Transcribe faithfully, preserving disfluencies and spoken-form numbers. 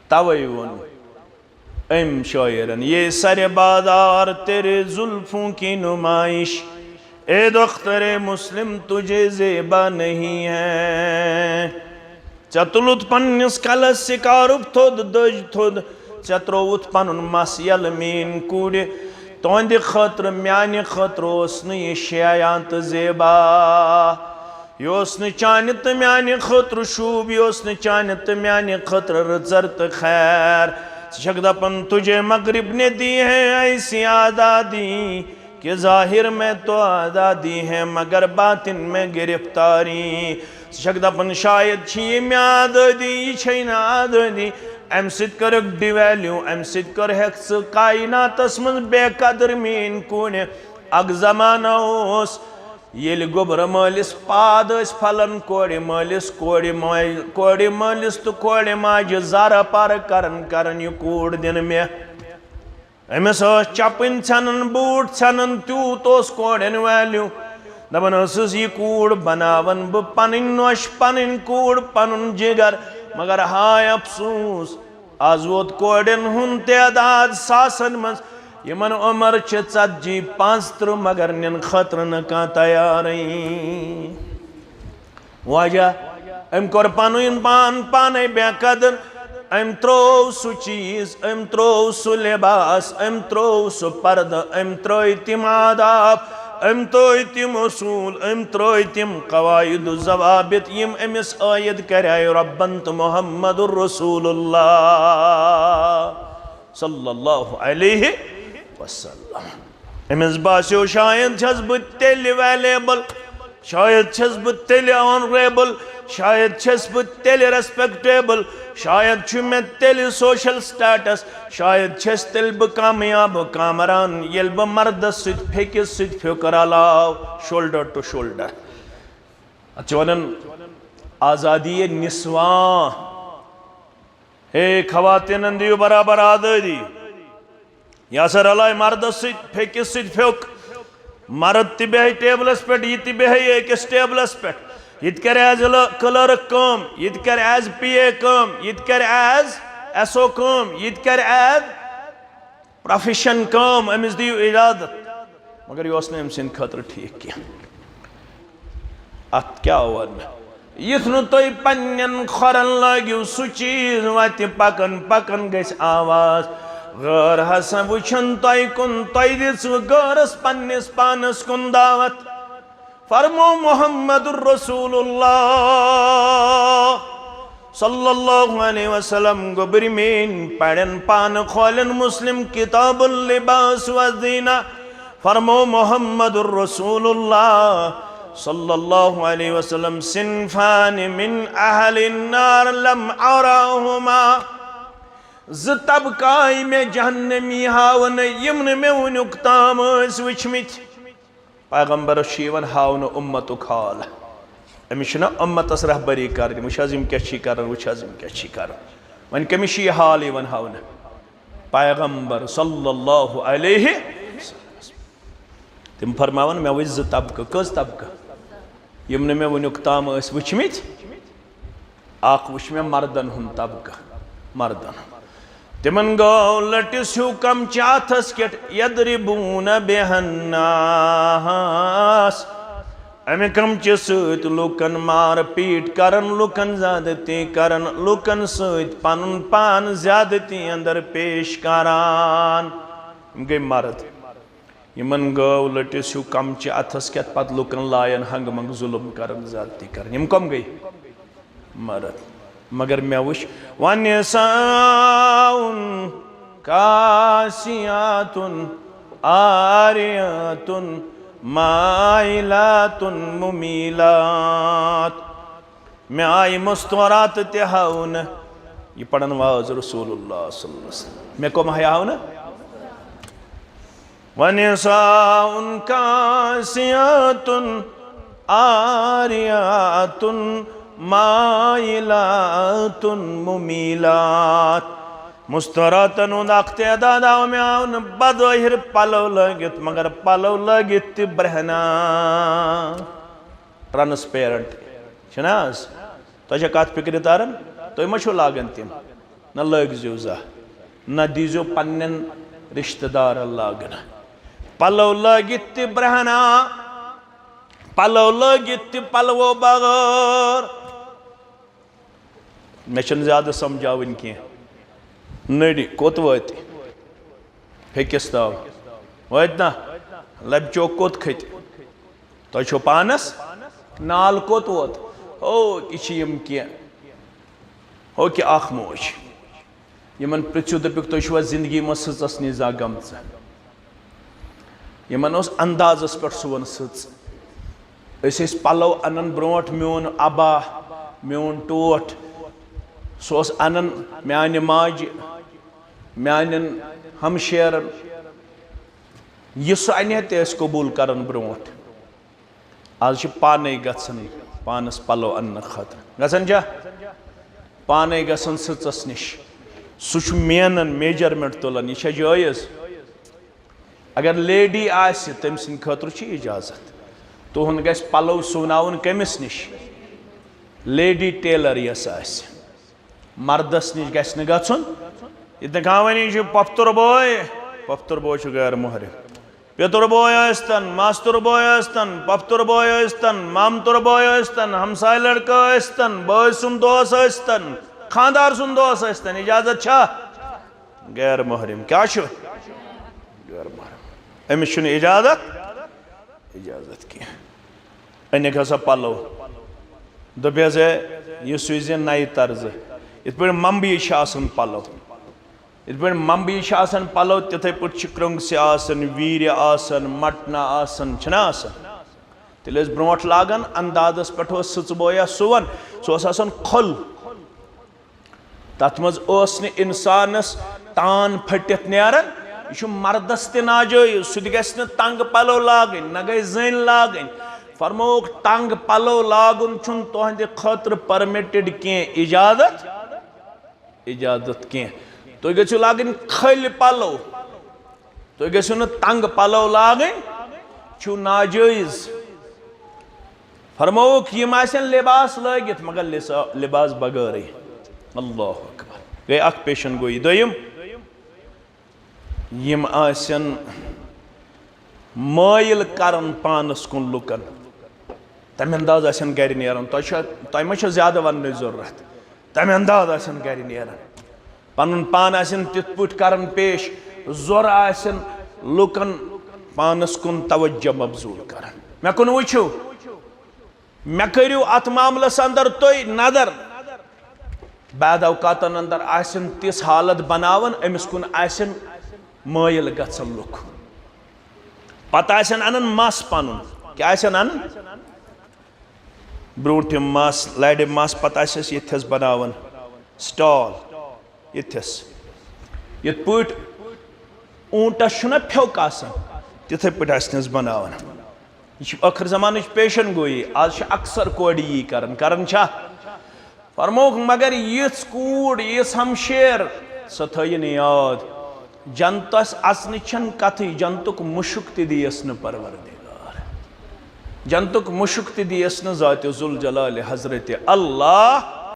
توے ووٚن أمۍ شٲعرن، "یہ سر بازار تیرے زلفوں کی نمائش، اے دختر مسلم تجھے زیبا نہیں ہے۔" ژےٚ تُلُتھ پننِس کلس سکارُف تھوٚد، دٔج تھوٚد، ژےٚ ترووُتھ پنُن مس یلہٕ میٲنۍ کوٗرِ۔ تُہنٛدِ خٲطرٕ، میانہِ خٲطرٕ اوس نہٕ یہِ شایان تہٕ زیبا۔ یہِ اوس نہٕ چانہِ تہٕ میانہِ خٲطرٕ شوٗب، یہِ اوس نہٕ چانہِ تہٕ میانہِ خٲطرٕ رٕژر تہٕ خیر۔ ژٕ چھکھ دپان، "تجھے مغرب نے دی ہے ایسی آزادی کہ ظاہر میں تو آزادی ہے مگر باطن میں گرفتاری۔" ژٕ چھکھ دپان، شاید چھِ یہِ مےٚ آزٲدی، یہِ چھے نہٕ آزٲدی۔ امہِ سۭتۍ کٔرٕکھ devalue، امہِ سۭتۍ کٔرہکھ ژٕ کایناتس منٛز بے قدر میٲنۍ کوٗرِ۔ اکھ زمانہ اوس، ییٚلہِ گوٚبرٕ مٲلِس پاد ٲسۍ پھلان، کورِ مٲلِس، کورِ مٲلۍ، کورِ مٲلِس تہٕ کورِ ماجہِ زارٕ پارٕ کران کران، "یہِ کوٗر دِنہٕ مےٚ۔" أمِس ٲس چپٕنۍ ژھٮ۪نان، بوٗٹھ ژھٮ۪نان، تیوٗت اوس کورٮ۪ن value۔ دپان ٲسٕس، "یہِ کوٗر بناون بہٕ پنٕنۍ نۄش، پنٕنۍ کوٗر، پنُن جگر۔" مگر ہاے افسوس، از ووت کورٮ۪ن ہُنٛد تعداد ساسن منٛز، یِمن عمر چھِ ژتجی، پانٛژترٕٛہ، مگر نِنہٕ خٲطرٕ نہٕ کانٛہہ تیارٕے۔ وجہ، أمۍ کوٚر پنُن پان پانے بے قدر۔ أمۍ ترٛوو سُہ چیٖز، أمۍ ترٛوو سُہ لباس، أمۍ ترٛوو سُہ پردٕ، أمۍ ترٛٲے تِم آداب، أمۍ ترٛٲے تِم اصوٗل، أمۍ ترٛٲے تِم قواعد و ضوابط، یِم أمِس عٲید کریایہِ رۄبن تہٕ محمد رسول اللہ صلی اللہ علیہ وسلم۔ أمِس باسیو، شاید چھَس بہٕ تیٚلہِ valuable، شاید چھَس بہٕ تیٚلہِ honourable، شاید چھَس بہٕ تیٚلہِ respectable، شاید چھُ مےٚ تیٚلہِ social status، شاید چھَس تیٚلہِ بہٕ کامیاب کامران، ییٚلہِ بہٕ مردس سۭتۍ پھیٚکِس سۭتۍ پھیوٚک رلاو، shoulder to shoulder۔ اتھ چھِ ونان آزادی نسواں۔ ہے خواتینن دِیِو برابر آزٲدی۔ یہِ ہسا رلایہِ مردس سۭتۍ، پھیٚکِس سۭتۍ پھیوٚک۔ مرد تہِ بیٚہہِ ٹیبلس پٮ۪ٹھ، یہِ تہِ بیٚہہِ أکِس ٹیبلس پٮ۪ٹھ۔ یہِ تہِ کرِ as clerk کٲم، یہِ تہِ کرِ as P A کٲم، یہِ تہِ کرِ as S O کٲم، یہِ تہِ کرِ as profession کٲم، أمِس دِیِو اجازت۔ مگر یہِ اوس نہٕ أمۍ سٕنٛدِ خٲطرٕ ٹھیٖک کینٛہہ۔ اتھ کیٛاہ وَنہٕ؟ یُتھ نہٕ تُہۍ پننٮ۪ن کھۄرن لٲگِو سُہ چیٖز وتہِ پکان پکان گژھِ آواز۔ غٲر ہسا وٕچھن تۄہہِ کُن، تۄہہِ دِژوٕ غٲرس پننِس پانس کُن دعوت۔ فرمو محمد رسول اللہ صلی اللہ علیہ وسلم، گوٚبرۍ میٲنۍ پرن پانہٕ کھولن مسلم کتاب اللباس والزینہ۔ فرمو محمد رسول اللہ صلی اللہ علیہ وسلم، صنفان من اہل النار لم اراہما۔ زٕ طبقہٕ آیہِ مےٚ جہنمی ہاونہٕ، یِم نہٕ مےٚ وُنیُک تام ٲسۍ وٕچھمٕتۍ۔ پیغمبرس چھُ یِوان ہاونہٕ اُمتُک حال۔ أمِس چھُنہ اُمتس رہبری کرٕنۍ، وٕچھ حظ یِم کیٛاہ چھِ کران، وٕچھ حظ یِم کیٛاہ چھِ کران۔ وۄنۍ کٔمِس چھُ یہِ حال یِوان ہاونہٕ؟ پیغمبر صلی اللہ علیہ وسلم۔ تِم فرماوان، مےٚ وٕچھ زٕ طبقہٕ۔ کٔژ طبقہٕ؟ یِم نہٕ مےٚ وٕنیُک تام ٲسۍ وٕچھمٕتۍ۔ اکھ وٕچھ مےٚ مردن ہُنٛد طبقہٕ، مردن ہُنٛد۔ تِمن گٲو لٔٹِس ہیوٗ کمچہِ اتھس کٮ۪ٹھ، یضربون بها الناس۔ امہِ کمچہِ سۭتۍ لوٗکن مار پیٖٹ کران، لوٗکن زیادتی کران، لوٗکن سۭتۍ پنُن پان زیادتی اندر پیش کران۔ یِم گٔے مرد۔ یِمن گٲو لٔٹِس ہیوٗ کمچہِ اتھس کٮ۪تھ، پتہٕ لُکن لایَن ہنگہٕ منگہٕ، ظُلم کران، زیادتی کران۔ یِم کم گٔے؟ مرد۔ مگر مےٚ وٕچھ، ونساء کاسیات عاریات مائلات ممیلات۔ مےٚ آیہِ مستورات تہِ ہاونہٕ۔ یہِ پرن واز رسول اللہ صلی اللہ علیہ وسلم۔ مےٚ کم آیہِ ہاونہٕ؟ ونساء کاسیات عاریات مائلات ممیلات۔ مستوراتن ہُنٛد اکھ تعداد آو مےٚ ہاونہٕ، بظٲہر پلو لٲگِتھ، مگر پلو لٲگِتھ تہِ برہنہ، transparent۔ چھِنہ حظ؟ تۄہہِ چھا کتھ فکرِ تران؟ تُہۍ ما چھِو لاگان تِم؟ نہ لٲگزیو زانٛہہ، نہ دیٖزیو پننٮ۪ن رشتہٕ دارن لاگنہٕ۔ پلو لٲگِتھ تہِ برہنا، پلو لٲگِتھ تہِ پلوو بغٲر۔ مےٚ چھَنہٕ زیادٕ سمجھاوٕنۍ کینٛہہ۔ نٔرۍ کوٚت وٲتۍ؟ پھیٚکِس تام وٲتۍ نا؟ لبہِ چوک کوٚت کھٔتۍ؟ تۄہہِ چھو پانس نال کوٚت ووت؟ ہو، یہِ چھِ یِم کینٛہہ، ہو کہِ اکھ موج۔ یِمن پرژھِو، دٔپِکھ، "تُہۍ چھِوا زندگی منٛز سٕژس نِش زانٛہہ گٔمژٕ؟" یِمن اوس اندازس پٮ۪ٹھ سُوان سٕژ۔ أسۍ ٲسۍ پلو انان برونٛٹھ، میون ابا، میون ٹوٹھ، سُہ اوس انان میانہِ ماجہِ، میانٮ۪ن ہمشیرن۔ یہِ سُہ انہِ ہا، تہِ ٲسۍ قبول کران برونٛٹھ۔ از چھِ پانے گژھان پانس پلو اننہٕ خٲطرٕ۔ گژھان چھا؟ پانے گژھان سٕژس نِش۔ سُہ چھُ مینان، میجرمنٹ تُلان۔ یہِ چھا جٲیز؟ اگر لیڈی آسہِ، تٔمۍ سٕنٛدِ خٲطرٕ چھِ اجازت۔ تُہُنٛد گژھِ پلو سُوناوُن کٔمِس نِش؟ لیڈی ٹیلر یۄس آسہِ۔ مردس نِش گژھِ نہٕ گژھُن۔ ییٚتہِ نہٕ کانٛہہ وَنہِ، "یہِ چھُ پۄپھتُر بوے"، پۄپھتُر بوے چھُ غیر محرم۔ پیٚتُر بوے ٲسۍتن، ماستُر بوے ٲسۍتن، پۄپھتُر بوے ٲسۍتن، مامتُر بوے ٲسۍتن، ہمساے لڑکہٕ ٲسۍتن، بٲے سُنٛد دوس ٲسۍتن، خانٛدار سُنٛد دوس ٲسۍتن، اجازت چھا؟ غیر محرم۔ کیٛاہ چھُ؟ غیر محرم۔ أمِس چھُنہٕ اجازت، اجازت کینٛہہ۔ أنِکھ ہسا پلو۔ دوٚپہس، "ہے، یہِ سُوۍزِ نَیہِ طرزٕ۔ یِتھ پٲٹھۍ ممبیہِ چھِ آسان پلو۔ یِتھ پٲٹھۍ ممبیہِ چھِ آسان پلو، تِتھَے پٲٹھۍ چھِ کرٛنٛگسہِ آسان، ویٖرِ آسان، مٹنہٕ آسان، چھِنہ آسان؟" تیٚلہِ ٲسۍ برونٛٹھ لاگان، اندازس پٮ۪ٹھ اوس سٕژٕ بویا سُوان، سُہ اوس آسان کھُل۔ تتھ منٛز اوس نہٕ انسانس تان پھٔٹِتھ نیران۔ یہِ چھُ مردس تہِ ناجٲیز، سُہ تہِ گژھِ نہٕ تنگ پلو لاگٕنۍ، نہ گژھِ زٔنۍ لاگٕنۍ۔ فرمووُکھ، تنگ پلو لاگُن چھُنہٕ تُہنٛدِ خٲطرٕ پرمٹڈ کینٛہہ، اجازت، اجازت کینٛہہ۔ تُہۍ گٔژھِو لاگٕنۍ کھٔلۍ پلو۔ تُہۍ گٔژھِو نہٕ تنگ پلو لاگٕنۍ، چھُو ناجٲیز۔ فرمووُکھ، یِم آسن لباس لٲگِتھ، مگر لسا-، لباس بغٲرٕے۔ اللہ اکبر۔ گٔے اکھ پیشن گویی۔ دوٚیِم، یِم آسن مٲیِل کران پانس کُن لُکن۔ تمہِ انداز آسن گرِ نیران۔ تۄہہِ چھا، تۄہہِ ما چھو زیادٕ وننٕچ ضروٗرت؟ تمہِ انداز آسن گرِ نیران۔ پنُن پان آسن تِتھ پٲٹھۍ کران پیش، زورٕ آسن لُکن پانس کُن توجہ مبذول کران۔ مےٚ کُن وٕچھِو، مےٚ کٔرِو اتھ معاملس اندر تُہۍ نظر۔ بعد اوقاتن اندر آسن تِژھ حالت بناوان، أمِس کُن آسن مٲیِل گژھان لُکھ۔ پتہٕ آسن انان مس پنُن۔ کیٛاہ آسن انان؟ برونٛٹھِم مس، لرِ مس، پتہٕ آسٮ۪س ییٚتھٮ۪س بناوان سٹال، ییٚتھٮ۪س۔ یِتھ پٲٹھۍ اوٗنٹس چھُنہ پھیوٚک آسان، تِتھے پٲٹھۍ آسنس بناوان۔ یہِ چھِ ٲخر زمانٕچ پیشن گویی۔ آز چھِ اکثر کورِ یی کران، کران چھا؟ فرمووُکھ، مگر یِژھ کوٗر، یِژھ ہمشیر، سۄ تھٲیِن یاد، جنتس اژنٕچ چھنہٕ کتھٕے، جنتُک مُشُک تہِ دِیس نہٕ پروردگار۔ جنتُک مُشُک تہِ دِیس نہٕ ذات ذوالجلال حضرت اللہ۔